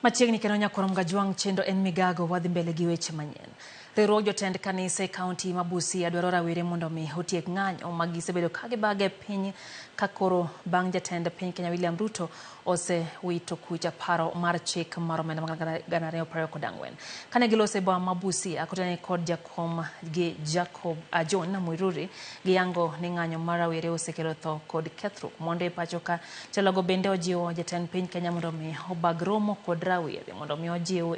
Machiegni kendo nyakwar Mgajwang' chendo en migago wadhi mbele gi weche manyien. Riwruog jotend kanise e kaunti ma Busia dwaro rawere mondo mi otiek ng'anyo ma gisebedo ka gibago e piny ka koro bang' jatend piny Kenya William Ruto osewito kucha paro mar chik mar omenda mag 2024. Kane giloso e boma ma Busia kotenore kod jakom gi Jacob John Muiruri giyango ni ng'anyo mar rawere osekelo tho kod kethruok mondo e pacho ka Jalogo bende ojiwo jatend piny Kenya mondo mi obag romo kod rawere mondo mi ojiw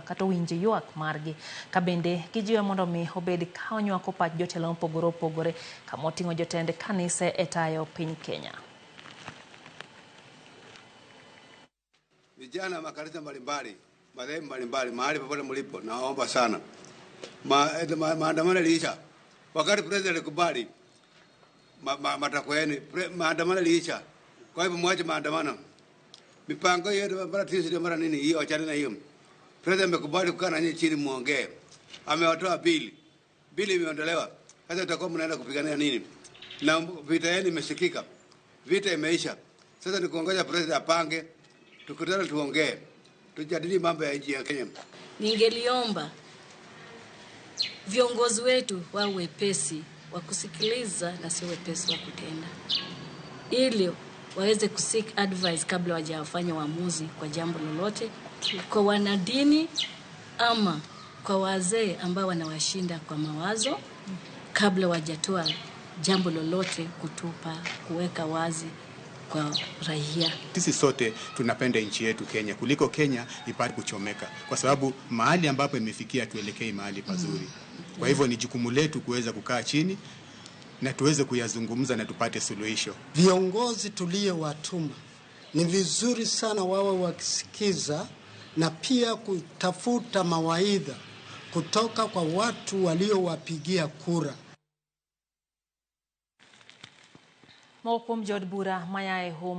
kata owinj ywak margi ka bende gijiwe mondo mi obed ka onywako pach jotelo mopogore opogore kama oting'o jotend kanise e tayo piny Kenya. Vijana makanisa mbalimbali, madhehebu mbalimbali, mahali popote mlipo, naomba sana maandamano yaliisha wakati president alikubali matakwa yenu, maandamano yaliisha. Kwa hivyo mwache maandamano, mipango yetu mara tisi mara nini hiyo, achana na hiyo. President amekubali kukaa na nyinyi chini muongee, amewatoa bili, bili imeondolewa. Sasa itakuwa mnaenda kupigania nini? Na vita yenu imesikika, vita imeisha. Sasa ni kuongoja president apange, tukutane, tuongee, tujadili mambo ya nchi ya Kenya. Ningeliomba viongozi wetu wawe wepesi wa kusikiliza na sio wepesi wa kutenda, ili waweze kuseek advice kabla hawajafanya uamuzi kwa jambo lolote, kwa wanadini ama kwa wazee ambao wanawashinda kwa mawazo, kabla wajatoa jambo lolote kutupa kuweka wazi kwa raia. Sisi sote tunapenda nchi yetu Kenya kuliko Kenya ipate kuchomeka, kwa sababu mahali ambapo imefikia tuelekei mahali pazuri. Kwa hivyo ni jukumu letu kuweza kukaa chini na tuweze kuyazungumza na tupate suluhisho. Viongozi tuliyowatuma ni vizuri sana wawe wakisikiza na pia kutafuta mawaidha kutoka kwa watu waliowapigia kura. Moko kuom jood bura maya e